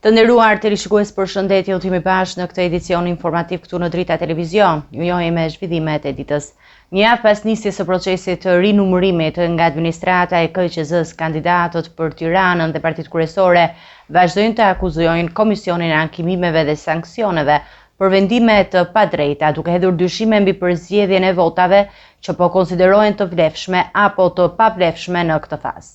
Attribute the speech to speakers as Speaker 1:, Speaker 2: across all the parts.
Speaker 1: Të nderuar teleshikues përshëndetje, ju jemi bashkë në këtë edicion informativ këtu në Drita Televizion. Ju njohim me zhvillimet e ditës. Një javë pas nisjes së procesit të rinumërimit nga administrata e KQZ-së, kandidatët për Tiranën dhe partitë kryesore vazhdojnë të akuzojnë Komisionin e Ankimimeve dhe Sanksioneve për vendime të padrejta, duke hedhur dyshime mbi përzgjedhjen e votave që po konsiderohen të vlefshme apo të pavlefshme në këtë fazë.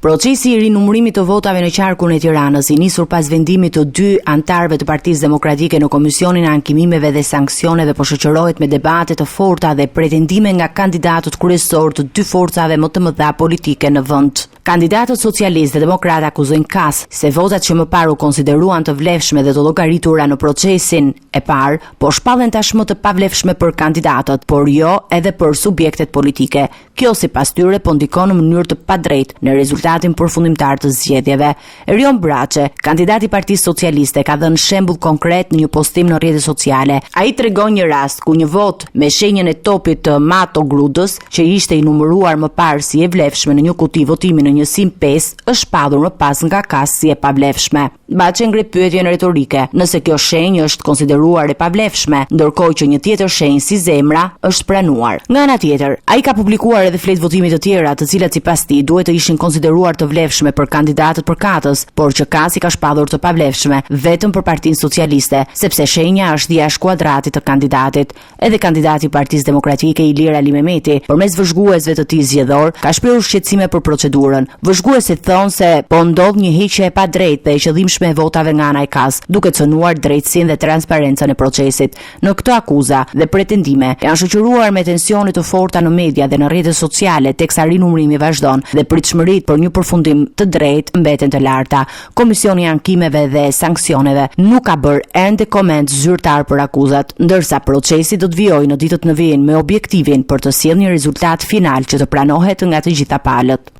Speaker 1: Procesi i rinumërimit të votave në qarkun e Tiranës, i nisur pas vendimit të dy anëtarëve të Partisë Demokratike në Komisionin e Ankimimeve dhe Sanksioneve po shoqërohet me debate të forta dhe pretendime nga kandidatët kryesorë të dy forcave më të mëdha politike në vend. Kandidatët socialistë dhe demokratë akuzojnë KAS se votat që më parë u konsideruan të vlefshme dhe të llogaritura në procesin e parë, po shpallen tashmë të pavlefshme për kandidatët, por jo edhe për subjektet politike. Kjo sipas tyre po ndikon në mënyrë të padrejtë në rezultatin përfundimtar të zgjedhjeve. Erion Braçe, kandidati i Partisë Socialiste, ka dhënë shembull konkret në një postim në rrjetet sociale. Ai tregon një rast ku një votë me shenjën e topit të Mato Grudës, që ishte i numëruar më parë si e vlefshme në një kuti votimi në njësinë 5, është shpallur më pas nga KAS si e pavlefshme. Braçe ngre pyetjen retorike, nëse kjo shenjë është konsideruar e pavlefshme, ndërkohë që një tjetër shenjë si zemra është pranuar. Nga ana tjetër, ai ka publikuar edhe fletë votimi të tjera, të cilat sipas tij duhet të ishin konsideruar të vlefshme për kandidatët përkatës, por që KAS i ka shpallur të pavlefshme vetëm për Partinë Socialiste, sepse shenja është jashtë kuadratit të kandidatit. Edhe kandidati i Partisë Demokratike, Ilir Alimehmeti, përmes vëzhguesve të tij zgjedhorë, ka shprehur shqetësime për procedurën. Vëzhguesit thonë se po ndodh një heqje e padrejtë dhe e qëllimshme e votave nga ana e KAS, duke cënuar drejtësinë dhe transparencën e procesit. Në këto akuza dhe pretendime janë shoqëruar me tensione të forta në media dhe në rrjetet sociale teksa rinumërimi vazhdon dhe pritshmëritë për një përfundim të drejtë mbeten të larta. Komisioni i Ankimeve dhe Sanksioneve nuk ka bërë ende koment zyrtar për akuzat, ndërsa procesi do të vijojë në ditët në vijim me objektivin për të sjellë një rezultat final që të pranohet nga të gjitha palët.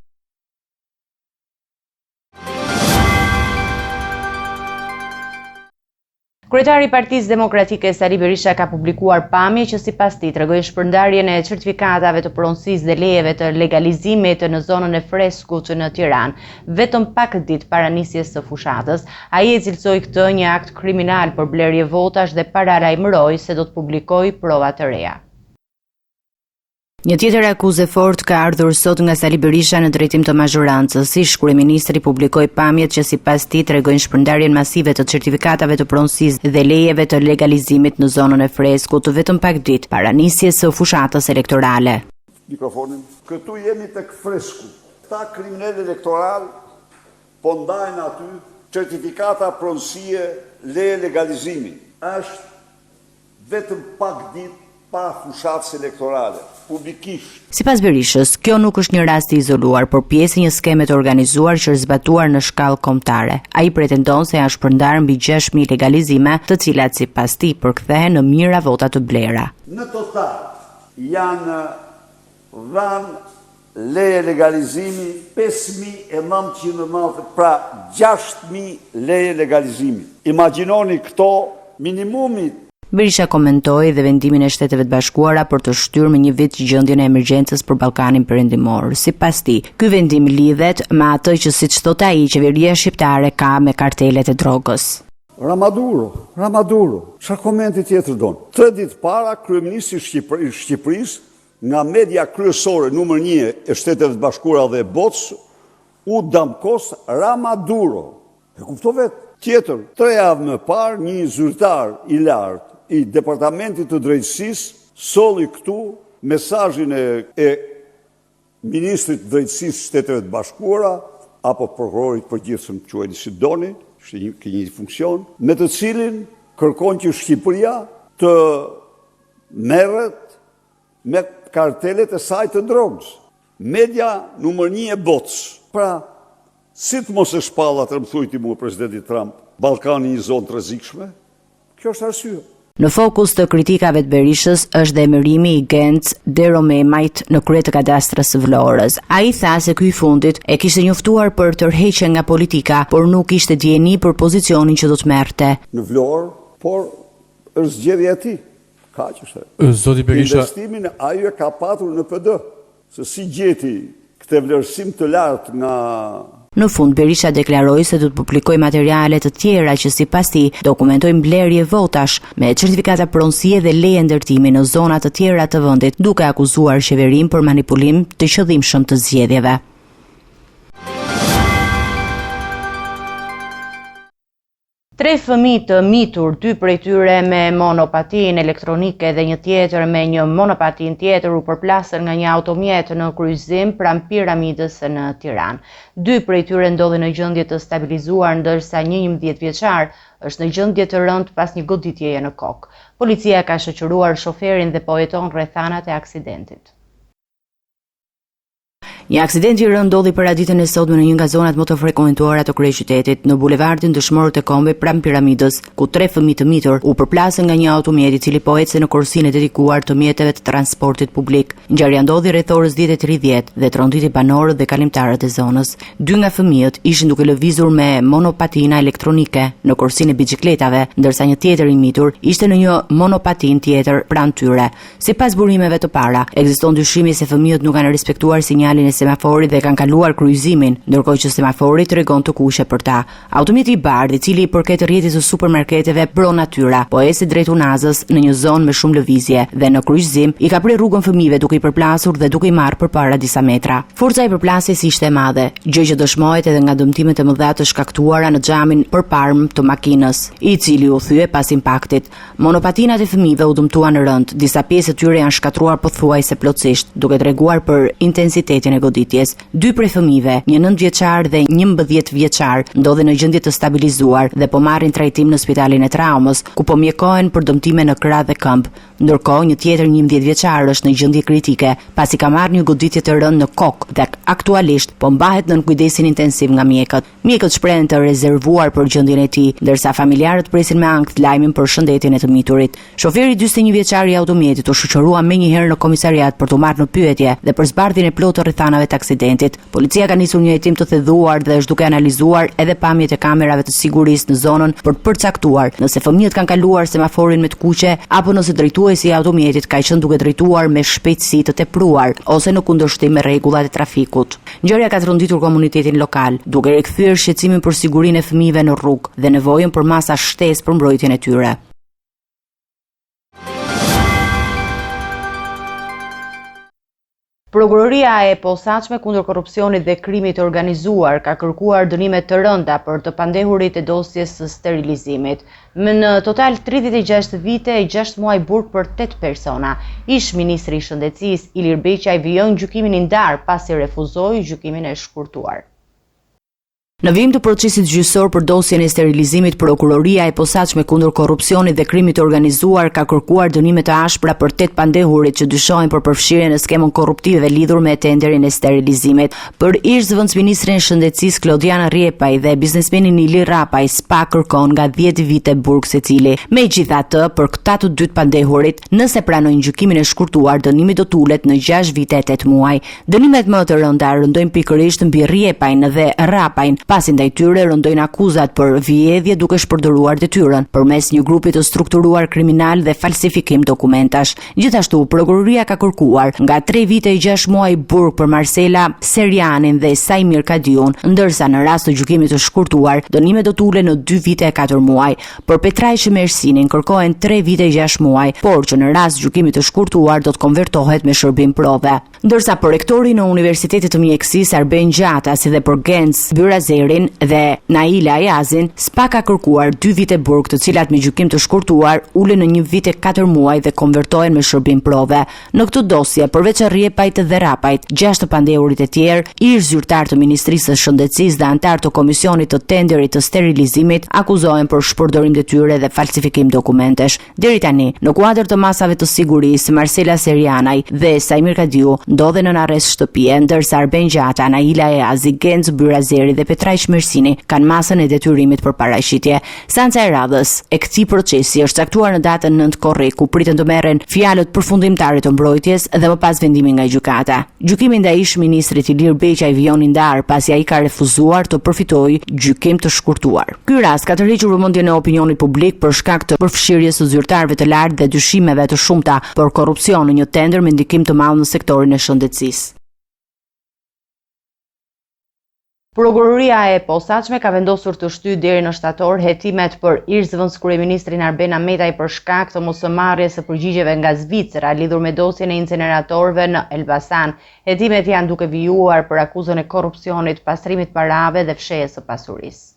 Speaker 1: Kryetari i Partisë Demokratike Sali Berisha ka publikuar pamje që sipas tij tregojnë shpërndarjen e certifikatave të pronësisë dhe lejeve të legalizimit në zonën e Freskut në Tiranë, vetëm pak ditë para nisjes së fushatës. Ai e cilësoi këtë një akt kriminal për blerje votash dhe paralajmëroi se do të publikojë prova të reja. Një tjetër akuzë e fortë ka ardhur sot nga Sali Berisha në drejtim të mazhorancës. Ish-kryeministri publikoi pamjet që sipas tij tregojnë shpërndarjen masive të certifikatave të pronësisë dhe lejeve të legalizimit në zonën e Freskut vetëm pak ditë para nisjes së fushatës elektorale.
Speaker 2: Mikrofonin. Këtu jemi tek Fresku. Këta kriminelë elektoralë po ndajnë aty certifikata pronësie, leje legalizimi. Është Vetëm pak ditë para fushatës elektorale, publikisht.
Speaker 1: Sipas Berishës, kjo nuk është një rast i izoluar, por pjesë e një skeme të organizuar që është zbatuar në shkallë kombëtare. Ai pretendon se janë shpërndarë mbi 6000 legalizime, të cilat sipas tij përkthehen në mijëra vota të blera.
Speaker 2: Në total janë dhënë leje legalizimi 5990, pra 6000 leje legalizimi. Imagjinoni këto minimumi
Speaker 1: Berisha komentoi dhe vendimin e Shteteve të Bashkuara për të shtyrë me një vit gjendjen e emergjencës për Ballkanin Perëndimor. Sipas tij, ky vendim lidhet me atë që siç thotë ai, qeveria shqiptare ka me kartelet e drogës.
Speaker 2: Ramaduro, Ramaduro, çfarë komenti tjetër don? Tre ditë para, kryeministri i Shqipërisë Nga media kryesore numër një e Shteteve të Bashkuara dhe e botës, u damkos Ramaduro. E kupto vetë. Tjetër, tre javë më parë, një zyrtar i lartë i Departamentit të Drejtësisë solli këtu mesazhin e e Ministrit të Drejtësisë së Shteteve të Bashkuara apo Prokurorit të Përgjithshëm, quajeni si doni, është një i njëjti funksion, me të cilin kërkon që Shqipëria të merret me kartelet e saj të drogës. Media numër një e botës. Pra, si të mos e shpallë atëherë më thuaj ti mua presidenti Trump, Ballkani një zonë të rrezikshme? Kjo është arsye.
Speaker 1: Në fokus të kritikave të Berishës është dhe emërimi i Genc Deromemajt në krye të kadastrës së Vlorës. Ai tha se ky i fundit e kishte njoftuar për tërheqjen nga politika, por nuk kishte dijeni për pozicionin që do të merrte.
Speaker 2: Në Vlorë, por është zgjedhja e tij. Kaq është.
Speaker 3: Zoti Berisha.
Speaker 2: Investimin ai e ka patur në PD. Se si gjeti këtë vlerësim të lartë nga.
Speaker 1: Në fund, Berisha deklaroi se do të publikojë materiale të tjera që sipas tij dokumentojnë blerje votash me certifikata pronësie dhe leje ndërtimi në zona të tjera të vendit, duke akuzuar qeverinë për manipulim të qëllimshëm të zgjedhjeve. Tre fëmijë të mitur, dy prej tyre me monopatinë elektronike dhe një tjetër me një monopatinë tjetër u përplasën nga një automjet në kryqëzim pranë Piramidës në Tiranë. Dy prej tyre ndodhen në gjendje të stabilizuar ndërsa një 11 vjeçar është në gjendje të rëndë pas një goditjeje në kokë. Policia ka shoqëruar shoferin dhe po heton rrethanat e aksidentit. Një aksident i rëndë ndodhi paraditen e sotme në një nga zonat më të frekuentuara të kryeqytetit, në bulevardin Dëshmorët e Kombit pranë Piramidës, ku tre fëmijë të mitur u përplasën nga një automjet i cili po ecte në korsinë e dedikuar të mjeteve të transportit publik. Ngjarja ndodhi rreth orës 10:30 dhe tronditi banorët dhe kalimtarët e zonës. Dy nga fëmijët ishin duke lëvizur me monopatina elektronike në korsinë e biçikletave, ndërsa një tjetër i mitur ishte në një monopatinë tjetër pranë tyre. Sipas burimeve të para, ekziston dyshimi se fëmijët nuk kanë respektuar sinjalin e semaforit dhe kanë kaluar kryqëzimin, ndërkohë që semafori tregon të kuqe për ta. Automjeti i bardhë, i cili i përket rrjetit të supermarketeve Pro Natyra, po ecte drejt Unazës në një zonë me shumë lëvizje dhe në kryqëzim i ka prerë rrugën fëmijëve duke i përplasur dhe duke i marrë përpara disa metra. Forca e përplasjes ishte e madhe, gjë që dëshmohet edhe nga dëmtimet e mëdha të shkaktuara në xhamin përparmë të makinës, i cili u thye pas impaktit. Monopatinat e fëmijëve u dëmtuan rëndë, disa pjesë të tyre janë shkatërruar pothuajse plotësisht, duke treguar për intensitetin e goditjes. Dy prej fëmijëve, një 9 vjeçar dhe 11 vjeçar, ndodhen në gjendje të stabilizuar dhe po marrin trajtim në spitalin e traumës, ku po mjekohen për dëmtime në krah dhe këmbë. Ndërkohë, një tjetër 11 vjeçar është në gjendje kritike, pasi ka marrë një goditje të rëndë në kokë dhe aktualisht po mbahet nën kujdesin intensiv nga mjekët. Mjekët shprehen të rezervuar për gjendjen e tij, ndërsa familjarët presin me ankth lajmin për shëndetin e të miturit. Shoferi 41 vjeçar i automjetit u shoqërua menjëherë në komisariat për t'u marrë në pyetje dhe për zbardhjen e plotë të rrethanave të aksidentit. Policia ka nisur një hetim të thelluar dhe është duke analizuar edhe pamjet e kamerave të sigurisë në zonën për të përcaktuar nëse fëmijët kanë kaluar semaforin me të kuqe apo nëse drejtuesi i automjetit ka qenë duke drejtuar me shpejtësi të tepruar ose në kundërshtim me rregullat e trafikut. Ngjarja ka tronditur komunitetin lokal, duke rikthyer shqetësimin për sigurinë e fëmijëve në rrugë dhe nevojën për masa shtesë për mbrojtjen e tyre. Prokuroria e Posaçme kundër Korrupsionit dhe Krimit të Organizuar ka kërkuar dënime të rënda për të pandehurit e dosjes së sterilizimit. Me në total 36 vite e 6 muaj burg për 8 persona. Ish-ministri i Shëndetësisë, Ilir Beqaj vijon gjykimin i ndarë pasi refuzoi gjykimin e shkurtuar. Në vijim të procesit gjyqësor për dosjen e sterilizimit, Prokuroria e Posaçme kundër Korrupsionit dhe Krimit të Organizuar ka kërkuar dënime të ashpra për 8 pandehurit që dyshohen për përfshirje në skemën korruptive lidhur me tenderin e sterilizimit. Për ish-zëvendësministrin e Shëndetësisë Klodian Rrjepaj dhe biznesmenin Ilir Rrapaj, SPAK kërkon nga 10 vite burg secili. Megjithatë, për këta të dy të pandehurit, nëse pranojnë gjykimin e shkurtuar, dënimi do të ulet në 6 vite e 8 muaj. Dënimet më të rënda rëndojnë pikërisht mbi Rrjepajn dhe Rrapajn, pasi ndaj tyre rëndojnë akuzat për vjedhje duke shpërdoruar detyrën përmes një grupi të strukturuar kriminal dhe falsifikim dokumentash. Gjithashtu, prokuroria ka kërkuar nga 3 vite e 6 muaj burg për Marsela Serjanin dhe Saimir Kadiun, ndërsa në rast të gjykimit të shkurtuar, dënimet do të ulen në 2 vite e 4 muaj. Për Petraq Mersinin kërkohen 3 vite e 6 muaj, por që në rast gjykimit të shkurtuar do të konvertohet me shërbim prove. Ndërsa për rektorin e Universitetit të Mjekësisë Arben Gjata, si dhe për Genc Byrazerin dhe Naila Ajazin, SPAK ka kërkuar 2 vite burg, të cilat me gjykim të shkurtuar ulen në 1 vit e 4 muaj dhe konvertohen me shërbim prove. Në këtë dosje, përveç Rrjepajt dhe Rrapajt, gjashtë të pandehurit e tjerë, ish zyrtarë të Ministrisë së Shëndetësisë dhe anëtarë të Komisionit të Tenderit të Sterilizimit, akuzohen për shpërdorim detyre dhe falsifikim dokumentesh. Deri tani, në kuadër të masave të sigurisë, Marsela Serjanaj dhe Saimir Kadiu ndodhen në arrest shtëpie, ndërsa Arben Gjata, Naila Ajazi, Genc Byrazeri dhe Petraq Mersini kanë masën e detyrimit për paraqitje. Seanca e radhës e këtij procesi është caktuar në datën 9 korrik, ku priten të merren fjalët përfundimtare të mbrojtjes dhe më pas vendimi nga gjykata. Gjykimi ndaj ish-ministrit Ilir Beqaj vijon i ndarë pasi ai ka refuzuar të përfitojë gjykim të shkurtuar. Ky rast ka tërhequr vëmendjen e opinionit publik për shkak të përfshirjes së zyrtarëve të lartë dhe dyshimeve të shumta për korrupsion në një tender me ndikim të madh në sektorin e shëndetësisë. Prokuroria e Posaçme ka vendosur të shtyjë deri në shtator hetimet për ish-zëvendëskryeministrin Arben Ahmetaj për shkak të mosmarrjes së përgjigjeve nga Zvicra lidhur me dosjen e inceneratorëve në Elbasan. Hetimet janë duke vijuar për akuzën e korrupsionit, pastrimit të parave dhe fshehjes së pasurisë.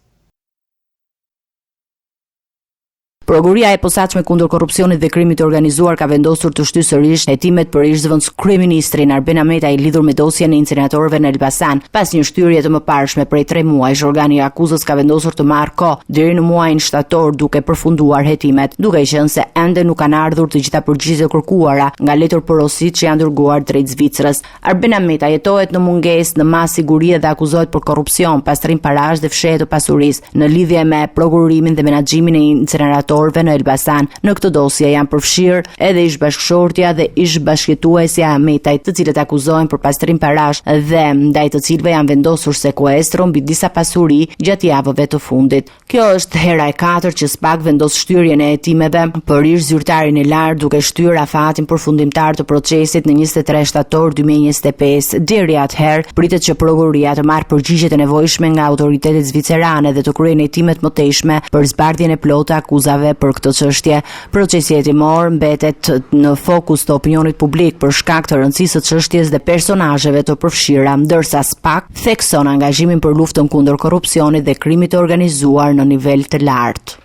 Speaker 1: Prokuroria e Posaçme kundër Korrupsionit dhe Krimit të Organizuar ka vendosur të shtyjë sërish hetimet për ish-zëvendëskryeministrin Arben Ahmetaj lidhur me dosjen e inceneratorëve në Elbasan. Pas një shtyrje të mëparshme prej 3 muajsh, organi i akuzës ka vendosur të marrë kohë deri në muajin shtator duke përfunduar hetimet, duke qenë se ende nuk kanë ardhur të gjitha përgjigjet e kërkuara nga letërporositë që janë dërguar drejt Zvicrës. Arben Ahmetaj hetohet në mungesë në masë sigurie dhe akuzohet për korrupsion, pastrim parash dhe fshehje të pasurisë në lidhje me prokurimin dhe menaxhimin e inceneratorëve në Elbasan. Në këtë dosje janë përfshirë edhe ish-bashkëshortja dhe ish-bashkëjetuesja e Ahmetajt, të cilët akuzohen për pastrim parash dhe ndaj të cilëve janë vendosur sekuestro mbi disa pasuri gjatë javëve të fundit. Kjo është hera e katërt që SPAK vendos shtyrjen e hetimeve për ish-zyrtarin e lartë duke shtyrë afatin përfundimtar të procesit në 23 shtator 2025. Deri atëherë, pritet që prokuroria të marrë përgjigjet e nevojshme nga autoritetet zvicerane dhe të kryejnë hetimet e mëtejshme për zbardhjen e plotë të akuzave për këtë çështje. Procesi hetimor mbetet në fokus të opinionit publik për shkak të rëndësisë së çështjes dhe personazheve të përfshira, ndërsa SPAK thekson angazhimin për luftën kundër korrupsionit dhe krimit të organizuar në nivel të lartë.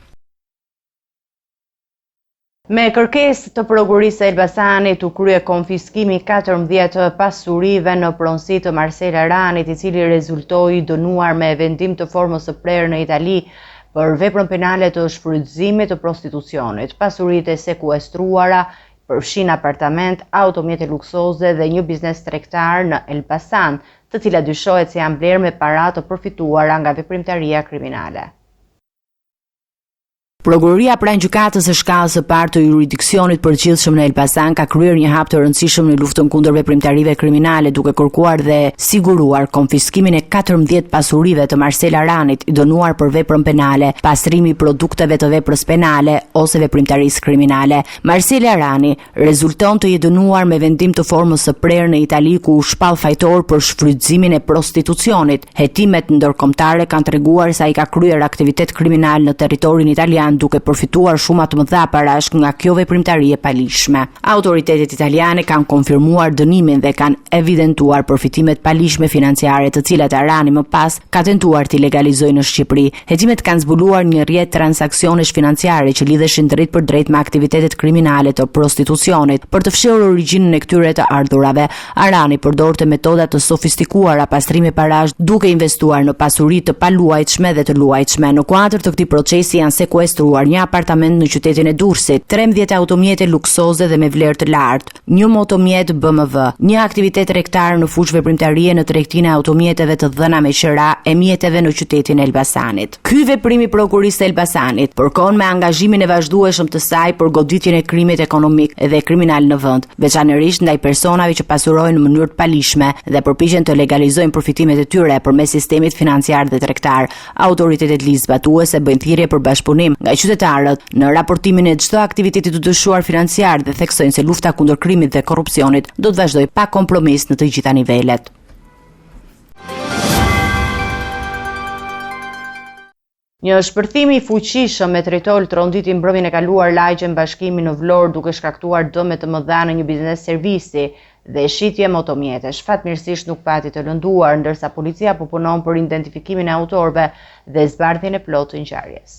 Speaker 1: Me kërkesë të Prokurorisë së Elbasanit u krye konfiskimi i 14 pasurive në pronësi të Marsel Aranit, i cili rezultoi i dënuar me vendim të formës së prerë në Itali për veprën penale të shfrytëzimit të prostitucionit. Pasuritë e sekuestruara përfshijnë apartament, automjete luksoze dhe një biznes tregtar në Elbasan, të cilat dyshohet se janë blerë me para të përfituara nga veprimtaria kriminale. Prokuroria pranë Gjykatës së Shkallës së Parë të Juridiksionit të Përgjithshëm në Elbasan ka kryer një hap të rëndësishëm në luftën kundër veprimtarive kriminale duke kërkuar dhe siguruar konfiskimin e 14 pasurive të Marsel Aranit, i dënuar për veprën penale, pastrimi i produkteve të veprës penale ose veprimtarisë kriminale. Marsel Arani rezulton të jetë dënuar me vendim të formës së prerë në Itali ku u shpall fajtor për shfrytëzimin e prostitucionit. Hetimet ndërkombëtare kanë treguar se ai ka kryer aktivitet kriminal në territorin italian duke përfituar shuma të mëdha parash nga kjo veprimtari e paligjshme. Autoritetet italiane kanë konfirmuar dënimin dhe kanë evidentuar përfitimet e paligjshme financiare të cilat Arani më pas ka tentuar t'i legalizojë në Shqipëri. Hetimet kanë zbuluar një rrjet transaksionesh financiare që lidheshin drejtpërdrejt me aktivitetet kriminale të prostitucionit. Për të fshehur origjinën e këtyre të ardhurave, Arani përdorte metoda të sofistikuara pastrimi parash duke investuar në pasuri të paluajtshme dhe të luajtshme. Në kuadër të këtij procesi janë sekuestruar një apartament në qytetin e Durrësit, 13 automjete luksoze dhe me vlerë të lartë, një motomjet BMW, një aktivitet tregtar në fushë veprimtarie në tregtinë e automjeteve të dhëna me qira e mjeteve në qytetin e Elbasanit. Ky veprim i Prokurorisë së Elbasanit përkon me angazhimin e vazhdueshëm të saj për goditjen e krimit ekonomik dhe kriminal në vend, veçanërisht ndaj personave që pasurohen në mënyrë të paligjshme dhe përpiqen të legalizojnë përfitimet e tyre përmes sistemit financiar dhe tregtar. Autoritetet ligjzbatuese bëjnë thirrje për bashkëpunim nga qytetarët në raportimin e çdo aktiviteti të dyshuar financiar dhe theksojnë se lufta kundër krimit dhe korrupsionit do të vazhdojë pa kompromis në të gjitha nivelet. Një shpërthim i fuqishëm me tritol tronditi mbrëmjen e kaluar lagjen Bashkimi në Vlorë duke shkaktuar dëme të mëdha në një biznes servisi dhe shitje motomjetesh. Fatmirësisht nuk pati të lënduar, ndërsa policia po punon për identifikimin e autorëve dhe zbardhjen e plotë të ngjarjes.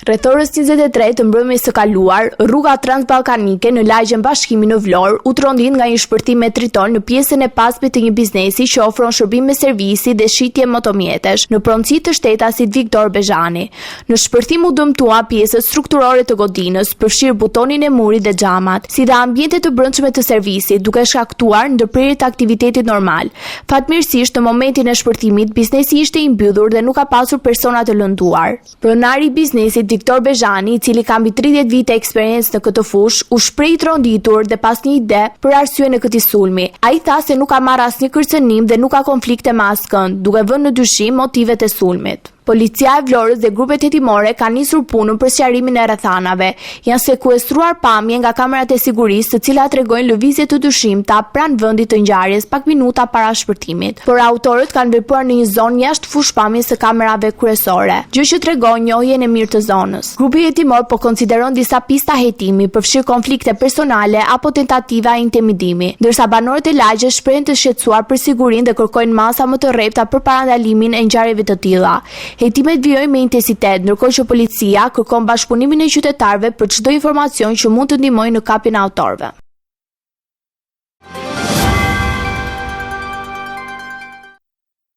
Speaker 3: Rreth orës 23 të mbrëmjes së kaluar, rruga transballkanike në lagjen Bashkimi në Vlorë u trondit nga një shpërthim me tritol në pjesën e pasme të një biznesi që ofron shërbime servisi dhe shitje motomjetesh, në pronësi të shtetasit Viktor Bezhani. Në shpërthim u dëmtuan pjesët strukturore të godinës, përfshirë butonin e murit dhe xhamat, si dhe ambiente të brendshme të servisit, duke shkaktuar ndërprerje të aktivitetit normal. Fatmirësisht, në momentin e shpërthimit, biznesi ishte i mbyllur dhe nuk ka pasur persona të lënduar. Pronari i biznesit, Viktor Bezhani, i cili ka mbi 30 vite eksperiencë në këtë fushë, u shpreh i tronditur dhe pa asnjë ide për arsyen e këtij sulmi. Ai tha se nuk ka marrë asnjë kërcënim dhe nuk ka konflikte me askënd, duke vënë në dyshim motivet e sulmit. Policia e Vlorës dhe grupet hetimore kanë nisur punën për sqarimin e rrethanave. Janë sekuestruar pamje nga kamerat e sigurisë, të cilat tregojnë lëvizje të dyshimta pranë vendit të ngjarjes pak minuta para shpërthimit. Por autorët kanë vepruar në një zonë jashtë fushëpamjes së kamerave kryesore, gjë që tregon njohjen e mirë të zonës. Grupi hetimor po konsideron disa pista hetimi, përfshirë konflikte personale apo tentativa intimidimi, ndërsa banorët e lagjes shprehen të shqetësuar për sigurinë dhe kërkojnë masa më të rrepta për parandalimin e ngjarjeve të tilla. Hetimet vijojnë me intensitet, ndërkohë që policia kërkon bashkëpunimin e qytetarëve për çdo informacion që mund të ndihmojë në kapjen e autorëve.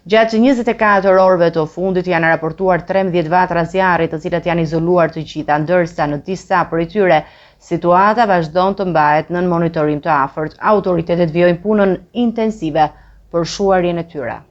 Speaker 1: Gjatë 24 orëve të fundit janë raportuar 13 vatra zjarri, të cilat janë izoluar të gjitha, ndërsa në disa prej tyre situata vazhdon të mbahet nën monitorim të afërt. Autoritetet vijojnë punën intensive për shuarjen e tyre.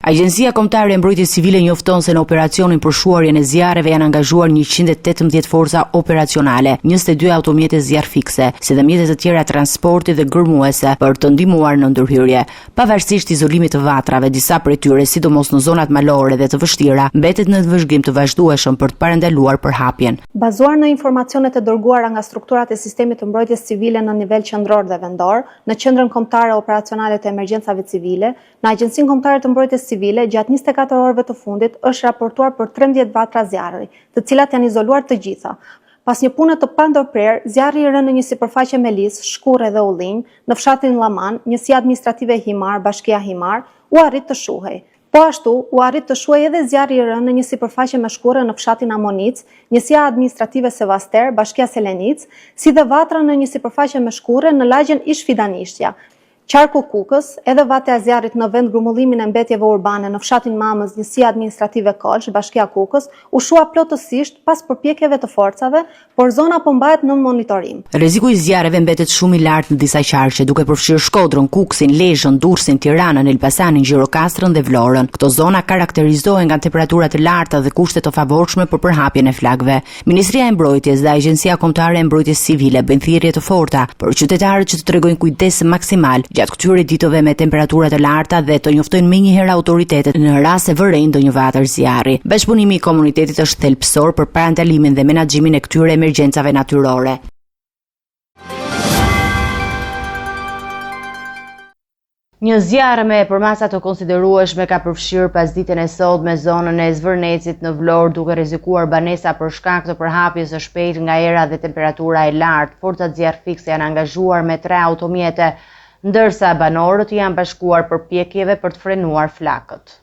Speaker 1: Agjencia Kombëtare e Mbrojtjes Civile njofton se në operacionin për shuarjen e zjarreve janë angazhuar 118 forca operacionale, 22 automjete zjarrfikëse, si dhe mjete të tjera transporti dhe gërmuese për të ndihmuar në ndërhyrje. Pavarësisht izolimit të vatrave, disa prej tyre, sidomos në zonat malore dhe të vështira, mbetet në vëzhgim të vazhdueshëm për të parandaluar përhapjen.
Speaker 4: Bazuar në informacionet e dërguara nga strukturat e sistemit të mbrojtjes civile në nivel qendror dhe vendor, në Qendrën Kombëtare Operacionale të Emergjencave Civile, në Agjencinë Kombëtare të Mbrojtjes Civile, gjatë 24 orëve të fundit është raportuar për 13 vatra zjarri, të cilat janë izoluar të gjitha. Pas një pune të pandërprerë, zjarri i rënë në një sipërfaqe me lis, shkurre dhe ullinj, në fshatin Llaman, njësia administrative Himarë, bashkia Himarë, u arrit të shuhej. Po ashtu, u arrit të shuhej edhe zjarri i rënë në një sipërfaqe me shkurre në fshatin Amonicë, njësia administrative Sevaster, bashkia Selenicë, si dhe vatra në një sipërfaqe me shkurre në lagjen Ish-Fidanishtja, Qarku Kukës, edhe vatra e zjarrit në vendgrumbullimin e mbetjeve urbane në fshatin Mamëz, njësia administrative Kolsh, bashkia Kukës, u shua plotësisht pas përpjekjeve të forcave, por zona po mbahet nën monitorim.
Speaker 1: Rreziku i zjarreve mbetet shumë i lartë në disa qarqe, duke përfshirë Shkodrën, Kukësin, Lezhën, Durrësin, Tiranën, Elbasanin, Gjirokastrën dhe Vlorën. Këto zona karakterizohen nga temperatura të larta dhe kushte të favorshme për përhapjen e flakëve. Ministria e Mbrojtjes dhe Agjencia Kombëtare e Mbrojtjes Civile bëjnë thirrje të forta për qytetarët që të tregojnë kujdes maksimal gjatë këtyre ditëve me temperatura të larta dhe të njoftojnë menjëherë autoritetet në rast se vërejnë ndonjë vatër zjarri. Bashkëpunimi i komunitetit është thelbësor për parandalimin dhe menaxhimin e këtyre emergjencave natyrore. Një zjarr me përmasa të konsiderueshme ka përfshirë pasditen e sotme zonën e Zvërnecit në Vlorë, duke rrezikuar banesa për shkak të përhapjes së shpejtë nga era dhe temperatura e lartë. Forcat zjarrfikëse janë angazhuar me tre automjete, ndërsa banorët i janë bashkuar përpjekjeve për të frenuar flakët.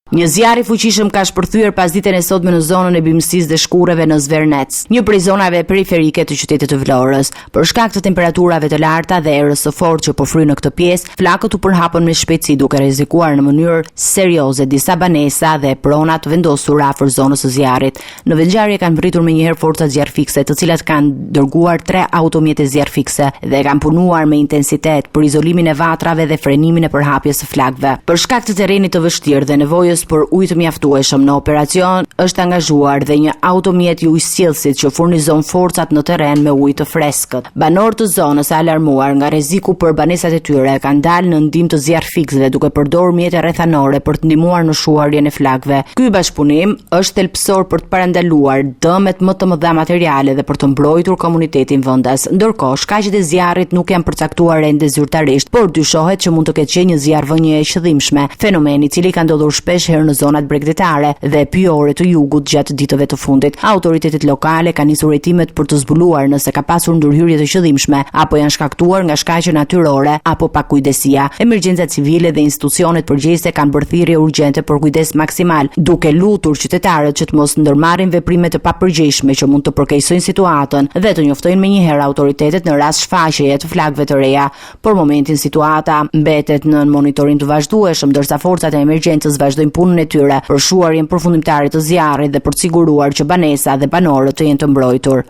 Speaker 1: Një zjarr i fuqishëm ka shpërthyer pasditen e sotme në zonën e bimësisë dhe shkurreve në Zvernec, një prej zonave periferike të qytetit të Vlorës. Për shkak të temperaturave të larta dhe erës së fortë që po fryn në këtë pjesë, flakët u përhapën me shpejtësi duke rrezikuar në mënyrë serioze disa banesa dhe prona të vendosura afër zonës së zjarrit. Në vendngjarje kanë mbërritur menjëherë forcat zjarrfikëse, të cilat kanë dërguar tre automjete zjarrfikëse dhe kanë punuar me intensitet për izolimin e vatrave dhe frenimin e përhapjes së flakëve. Për shkak të terrenit të vështirë dhe nevojës për ujë të mjaftueshëm në operacion, është angazhuar dhe një automjet i ujësjellësit që furnizon forcat në terren me ujë të freskët. Banorë të zonës të alarmuar nga rreziku për banesat e tyre kanë dalë në ndihmë të zjarrfikësve duke përdorur mjete rrethanore për të ndihmuar në shuarjen e flakëve. Ky bashkëpunim është thelbësor për të parandaluar dëmet më të mëdha materiale dhe për të mbrojtur komunitetin vendas. Ndërkohë, shkaqet e zjarrit nuk janë përcaktuar ende zyrtarisht, por dyshohet që mund të ketë qenë një zjarrvënie e qëllimshme, fenomen i cili ka ndodhur shpesh herë në zonat bregdetare dhe pyjore të jugut gjatë ditëve të fundit. Autoritetet lokale kanë nisur hetimet për të zbuluar nëse ka pasur ndërhyrje të qëllimshme apo janë shkaktuar nga shkaqe natyrore apo pakujdesia. Emergjencat civile dhe institucionet përgjegjëse kanë bërë thirrje urgjente për kujdes maksimal, duke lutur qytetarët që të mos ndërmarrin veprime të papërgjegjshme që mund të përkeqësojnë situatën dhe të njoftojnë menjëherë autoritetet në rast shfaqjeje të flakëve të reja. Për momentin situata mbetet nën monitorim të vazhdueshëm, ndërsa forcat e emergjencës vazhdojnë punën e tyre për shuarjen përfundimtare të zjarrit dhe për të siguruar që banesa dhe banorët të jenë të mbrojtur.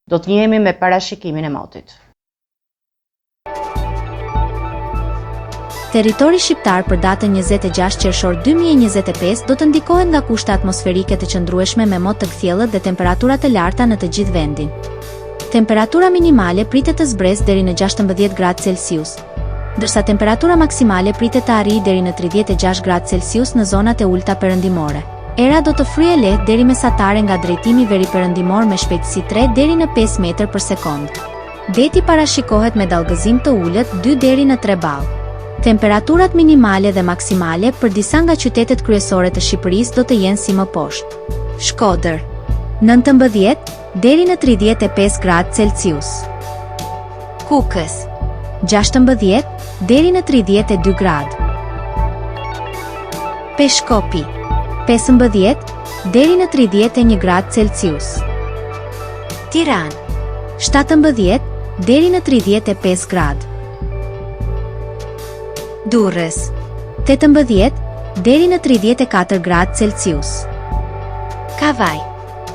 Speaker 1: Do të njihemi me parashikimin e motit.
Speaker 5: Territori shqiptar për datën 26 qershor 2025 do të ndikohet nga kushte atmosferike të qëndrueshme me mot të kthjellët dhe temperatura të larta në të gjithë vendin. Temperatura minimale pritet të zbresë deri në 16 gradë Celsius, ndërsa temperatura maksimale pritet të arrijë deri në 36 gradë Celsius në zonat e ulëta perëndimore. Era do të fryjë e lehtë deri mesatare nga drejtimi veriperëndimor me shpejtësi 3 deri në 5 metër për sekondë. Deti parashikohet me dallgëzim të ulët 2 deri në 3 ballë. Temperaturat minimale dhe maksimale për disa nga qytetet kryesore të Shqipërisë do të jenë si më poshtë. Shkodër, 19 deri në 35 gradë Celsius. Kukës, 16 deri në 32 gradë. Peshkopi, 15 deri në 31 gradë Celsius. Tiranë, 17 deri në 35 gradë. Durrës, 18 deri në 34 gradë Celsius. Kavajë,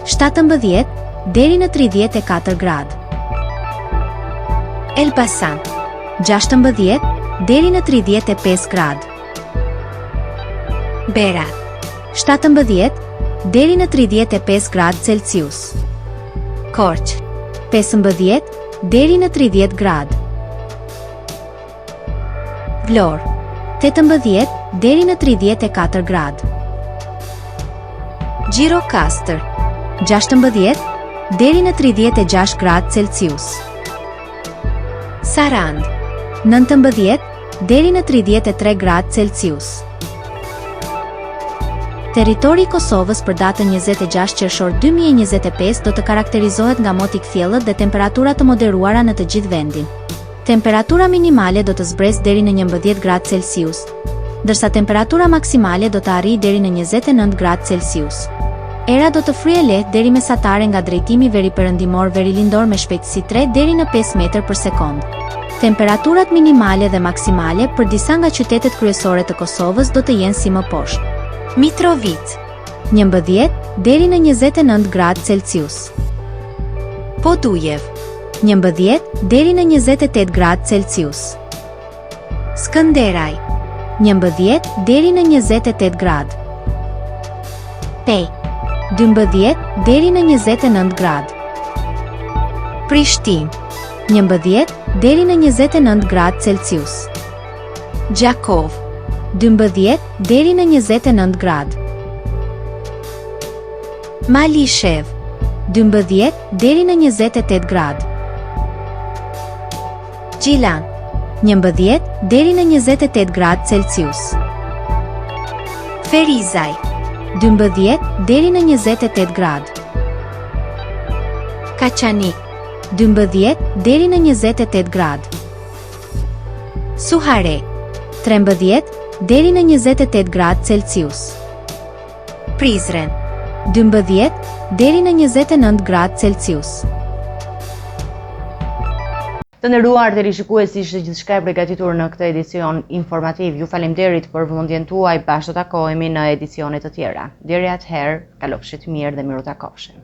Speaker 5: 17 deri në 34 gradë. Elbasan, 16 deri në 35 gradë. Berat, 17 deri në 35 gradë Celsius. Korçë, 15 deri në 30 gradë. Vlorë, 18 deri në 34 gradë. Gjirokastër, 16 deri në 36 gradë Celsius. Sarandë, 19 deri në 33 gradë Celsius. Territori i Kosovës për datën 26 qershor 2025 do të karakterizohet nga mot i kthjellët dhe temperatura të moderuara në të gjithë vendin. Temperatura minimale do të zbresë deri në 11 gradë Celsius, ndërsa temperatura maksimale do të arrijë deri në 29 gradë Celsius. Era do të fryjë e lehtë deri mesatare nga drejtimi veriperëndimor verilindor me shpejtësi 3 deri në 5 metër për sekondë. Temperaturat minimale dhe maksimale për disa nga qytetet kryesore të Kosovës do të jenë si më poshtë. Mitrovicë, 11 deri në 29 gradë Celsius. Podujevë, 11 deri në 28 gradë Celsius. Skënderaj, 11 deri në 28 gradë. Pejë, 12 deri në 29 gradë. Prishtinë, 11 deri në 29 gradë Celsius. Gjakovë, 12 deri në 29 gradë. Malishevë, 12 deri në 28 gradë. Gjilan, 11 deri në 28 gradë Celsius. Ferizaj, 12 deri në 28 gradë. Kaçanik, 12 deri në 28 gradë. Suharekë, 13 deri në 28 gradë Celsius. Prizren, 12 deri në 29 gradë Celsius.
Speaker 1: Të nderuar teleshikues, ishte gjithçka e përgatitur në këtë edicion informativ. Ju faleminderit për vëmendjen tuaj, bashkë do takohemi në edicione të tjera. Deri atëherë, kalofshit mirë dhe mirutakofshim.